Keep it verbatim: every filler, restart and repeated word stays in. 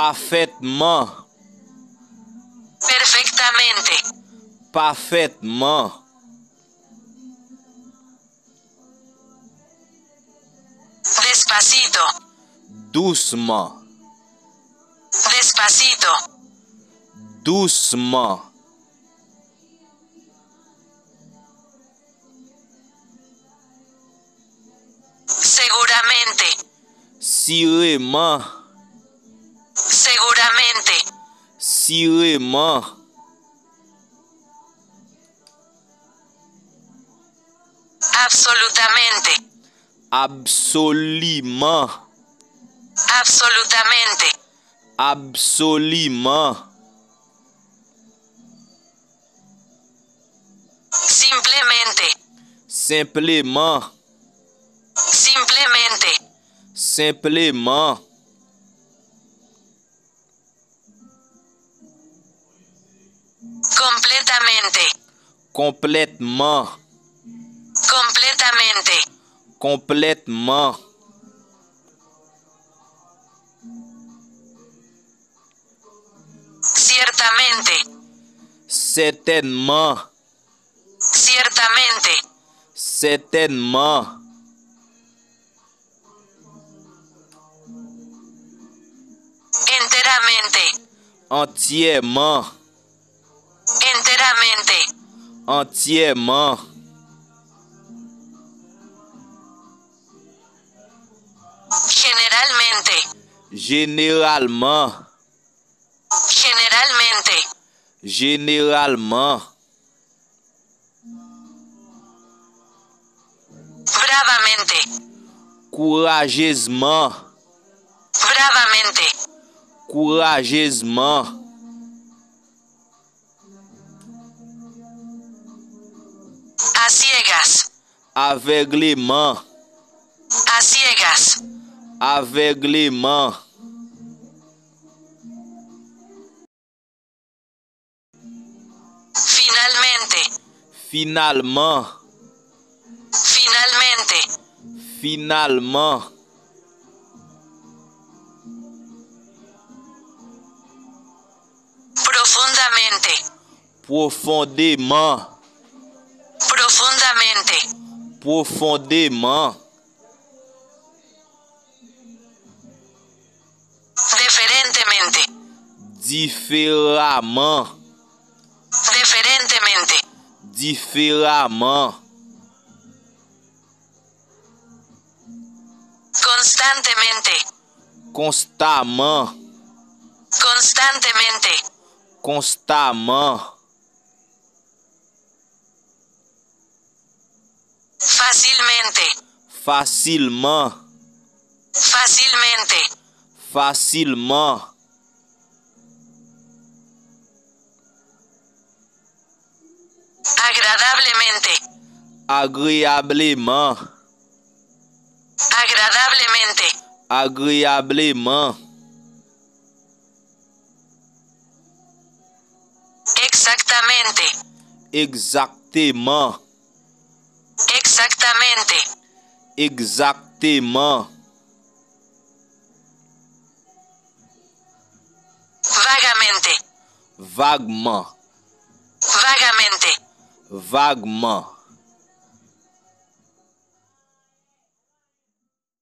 Pafètman. Perfectamente. Pafètman. Despacito. Dousman. Despacito. Dousman. Seguramente. Sireman. Seguramente. Sireman. Absolutamente. Absoliman. Absolutamente. Absoliman. Simplemente. Senpleman. Simplemente. Senpleman. Completamente. Konplètman. Completamente. Konplètman. Ciertamente. Sètènman. Ciertamente. Sètènman. Enteramente. Antyèman. Enteramente. Antyèman. Generalmente. Jeneralman. Generalmente. Jeneralman. Bravamente. Kourajezman. Bravamente. Kourajezman. A ciegas. Avègleman. A ciegas. Avègleman. Finalmente. Finalman. Finalmente. Finalman. Profundamente. Pwofondeman. Profundamente. Pwofondeman. Diferentemente. Diferaman. Diferentemente. Diferaman. Constantemente. Konstaman. Constantemente. Konstaman. Fácilmente. Fasilman. Fácilmente. Fasilman. Agradablemente. Agreyableman. Agradablemente. Agreyableman. Exactamente. Egzakteman. Exactamente. Egzakteman. Vagamente. Vagman. Vagamente. Vagman.